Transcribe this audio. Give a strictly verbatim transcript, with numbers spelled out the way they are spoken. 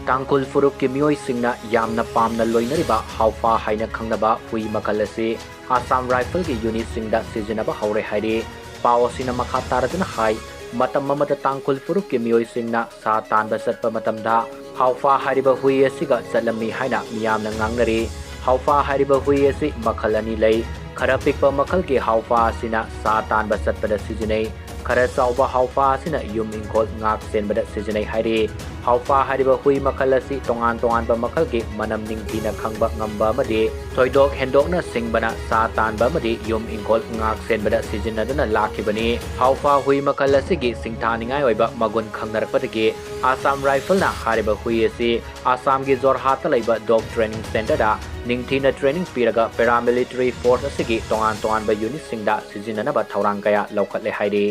ꯇꯥꯡꯈꯨꯜ ꯐꯨꯔꯨꯞꯀꯤ ꯃꯤꯑꯣꯏꯁꯤꯡꯅ ꯌꯥꯝꯅ ꯄꯥꯝꯅ ꯂꯣꯏꯅꯔꯤꯕ ꯍꯥꯎꯐꯥ ꯍꯥꯏꯅ ꯈꯪꯅꯕ ꯍꯨꯏ ꯃꯈꯜ ꯑꯁꯤ ꯑꯁꯥꯝ ꯔꯥꯏꯐꯜꯒꯤ ꯌꯨꯅꯤꯠꯁꯤꯡꯗ ꯁꯤꯖꯤꯟꯅꯕ ꯍꯧꯔꯦ ꯍꯥꯏꯔꯤ꯫ ꯄꯥꯎ ꯑꯁꯤꯅ ꯃꯈꯥ ꯇꯥꯔꯗꯨꯅ ꯍꯥꯏ, ꯃꯇꯝ ꯑꯃꯗ ꯇꯥꯡꯈꯨꯜ ꯐꯨꯔꯨꯞꯀꯤ ꯃꯤꯑꯣꯏꯁꯤꯡꯅ ꯁꯥ ꯇꯥꯟꯕ ꯆꯠꯄ ꯃꯇꯝꯗ ꯍꯥꯎꯐꯥ ꯍꯥꯏꯔꯤꯕ ꯍꯨꯏ ꯑꯁꯤꯒ ꯆꯠꯂꯝꯃꯤ ꯍꯥꯏꯅ ꯃꯤꯌꯥꯝꯅ ꯉꯥꯡꯅꯔꯤ꯫ ꯍꯥꯎꯐꯥ ꯍꯥꯏꯔꯤꯕ ꯍꯨꯏ ꯑꯁꯤ ꯃꯈꯜ ꯑꯅꯤ ꯂꯩ꯫ ꯈꯔ ꯄꯤꯛꯄ ꯃꯈꯜꯒꯤ ꯍꯥꯎꯐꯥ ꯑꯁꯤꯅ ꯁꯥ ꯇꯥꯟꯕ ꯆꯠꯄꯗ ꯁꯤꯖꯤꯟꯅꯩ꯫ ꯈꯔ ꯆꯥꯎꯕ ꯍꯥꯎꯐꯥ ꯑꯁꯤꯅ ꯌꯨꯝ ꯏꯪꯈꯣꯜ ꯉꯥꯛ ꯁꯦꯟꯕꯗ ꯁꯤꯖꯤꯟꯅꯩ ꯍꯥꯏꯔꯤ꯫ ꯍꯥꯎꯐꯥ ꯍꯥꯏꯔꯤꯕ ꯍꯨꯏ ꯃꯈꯜ ꯑꯁꯤ ꯇꯣꯉꯥꯟ ꯇꯣꯉꯥꯟꯕ ꯃꯈꯜꯒꯤ ꯃꯅꯝ ꯅꯤꯡꯊꯤꯅ ꯈꯪꯕ ꯉꯝꯕ ꯑꯃꯗꯤ ꯊꯣꯏꯗꯣꯛ ꯍꯦꯟꯗꯣꯛꯅ ꯁꯤꯡꯕꯅ ꯁꯥ ꯇꯥꯟꯕ ꯑꯃꯗꯤ ꯌꯨꯝ ꯏꯪꯈꯣꯜ ꯉꯥꯛ ꯁꯦꯟꯕꯗ ꯁꯤꯖꯤꯟꯅꯗꯨꯅ ꯂꯥꯛꯈꯤꯕꯅꯤ꯫ ꯍꯥꯎꯐꯥ ꯍꯨꯏ ꯃꯈꯜ ꯑꯁꯤꯒꯤ ꯁꯤꯡꯊꯥꯅꯤꯡꯉꯥꯏ ꯑꯣꯏꯕ ꯃꯒꯨꯟ ꯈꯪꯅꯔꯛꯄꯗꯒꯤ ꯑꯁꯥꯝ ꯔꯥꯏꯐꯜꯅ ꯍꯥꯏꯔꯤꯕ ꯍꯨꯏ ꯑꯁꯤ ꯑꯁꯥꯝꯒꯤ ꯖꯣꯔꯍꯥꯠꯇ ꯂꯩꯕ ꯗꯣꯒ ꯇ꯭ꯔꯦꯅꯤꯡ ꯁꯦꯟꯇꯔꯗ ꯅꯤꯡꯊꯤꯅ ꯇ꯭ꯔꯦꯅꯤꯡ ꯄꯤꯔꯒ ꯄꯦꯔꯥꯃꯤꯂꯤꯇꯔꯤ ꯐꯣꯔꯁ ꯑꯁꯤꯒꯤ ꯇꯣꯉꯥꯟ ꯇꯣꯉꯥꯟꯕ ꯌꯨꯅꯤꯠꯁꯤꯡꯗ ꯁꯤꯖꯤꯟꯅꯅꯕ ꯊꯧꯔꯥꯡ ꯀꯌꯥ ꯂꯧꯈꯠꯂꯦ ꯍꯥꯏꯔꯤ꯫